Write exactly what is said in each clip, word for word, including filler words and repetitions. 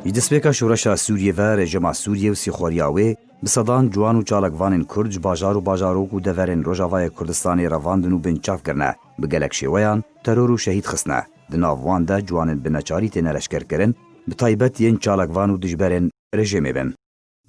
Ji destpêka şoreşa Sûriyê ve rejîma Sûriyê û sîxweriya wê bi sedan ciwan û çalakvanên Kurd ji bajar û bajarok û deverên Rojavayê Kurdistanê revandin û binçav kirine. Bi gelek şêweyan teror û şehîd xistine. Di nav wan de ciwanên bi neçarî têne leşkerkirin, bi taybet yên çalakvan û dijberên rejîmê bin.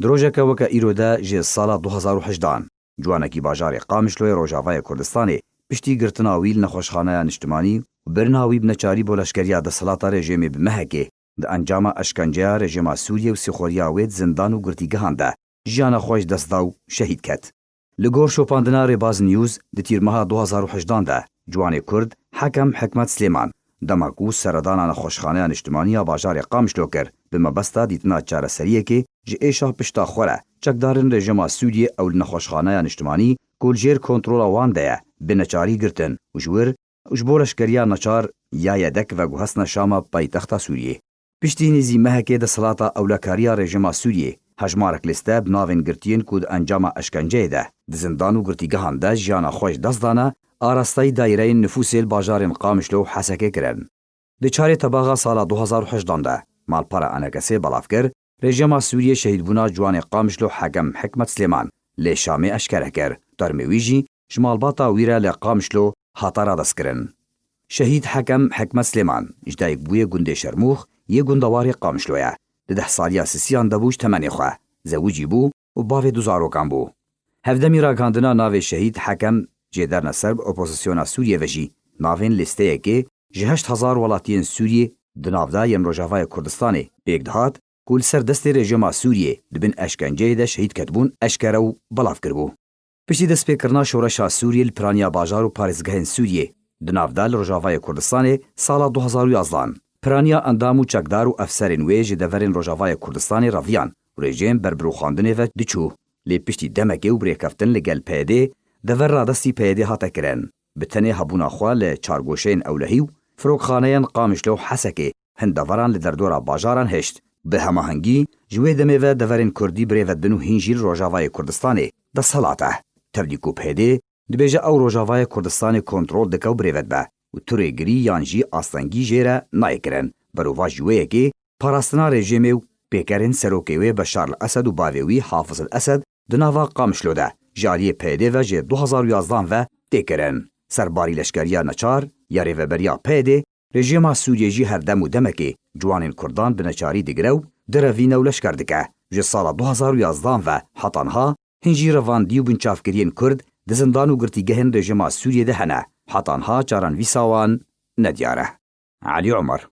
Di rojeke weke îro de ji sala du hezar û hejdan, ciwanekî bajarê Qamişloyê Rojavayê Kurdistanê piştî girtina wî li nexweşxaneya niştimanî û birina wî bi neçarî bo leşkeriya desthilata rejîmê bi mehekê di encama eşkenceya rejîma Sûriyê û sîxweriya wê di zindan û girtîgehan de jiyana xwe ji dest da û şehîd ket. Li gor şopandina Rêbaz News di tîrmeha du hezar û hejdan de ciwanê Kurd Hekem Hikmet Silêman, dema ku seredana nexweşxaneya niştimanî ya bajarê Qamişlo kir, bi mebesta dîtina çareseriyekê ji êşa pişta xwe re çekdarên rejîma Sûriyê ew li nexweşxaneya niştimanî ku li jêr kontrola wan de ye, bi neçarî girtin û ji wir û ji bo leşkeriya neçar ya YDK veguhestine Şama paytexta Sûriyê. Piştî nêzî mehekê desthilata ewlekariya rejîma Sûriyê, hejmarek lîste bi navên girtiyên ku di encama eşkenceyê de di zindan û girtîgehan de jiyana xwe ji dest dane, arasteyî daîreyên nifûsê li bajarên Qamişlo û Hesekê kirin. Di çarê tebaxa sala du hezar û hejdan de malpera ENKSê belav kir, rejîma Sûriyê şehîdbûna ciwanê Qamişlo Hekem Hikmet Silêman lê Şamê eşkere kir, termê wî jî ji malbata wî re li Qamişlo hate radestkirin. Şehîd Hekem Hikmet Silêman ji dayikbûyê gundê Şermûx yê gundewarê Qamişlo ye. Di deh saliya sisiyan de bû ji temenê xwe, zewicî bû û bavê du zarokan bû. Hevdemî ragihandina navê Şehîd Hekem jê derne ser bi opozisyona Sûriyê ve jî navên lîsteyekê ji heşt hezar welatiyên Sûriyê di nav de yên Rojavayê Kurdistanê pêk dihat ku li ser destê rejîma Sûriyê di bin eşkenceyê de şehîd ketibûn eşkere û belav kiribû. Piştî destpêkirina şoreşa Sûriyê li piraniya bajar û parêzgehên Sûriyê di nav de li Rojavayê Kurdistanê sala du hezar û yazdan, piraniya endam û çekdar û efserên wê ji deverên Rojavayê Kurdistanê reviyan û rejîm ber bi rûxandinê ve diçû. Lê piştî demekê û bi rêkeftin li gel PYDê, dever radestî PYDê hate kirin. Bi tenê hebûna xwe li çargoşeyên ewlehî û firokxaneyên Qamişlo û Hesekê hin deveran li derdora bajaran hişt. Bi hemahengî ji wê demê ve deverên Kurdî birêve dibin û hîn jî li Rojavayê Kurdistanê desthilat e. Tevlî ku PYDê dibêje ew Rojavayê Kurdistanê kontrol dike û birêve dibe û tu rêgirî yan jî astengî jê re nayê kirin. Berovajî wê yekê parastina rejîmê û pêkerên serokê wê Beşar el Esed û bavê wî Hafiz el Esed di nava Qamişlo de ji aliyê PYDê ve ji du hezar û yazdan ve tê kirin. Serbarî leşkeriya neçar ya rêveberiya PYDê, rejîma Sûriyê jî her dem û demekê ciwanên Kurdan bi neçarî digire û direvîne û leşker dike. Ji sala du hezar û yazdan ve heta niha hin jî revandî û binçavkiriyên Kurd di zindan û girtîgehên rejîma Sûriyê de hene. Heta niha çarenvîsa wan nediyar e. Elî Omer.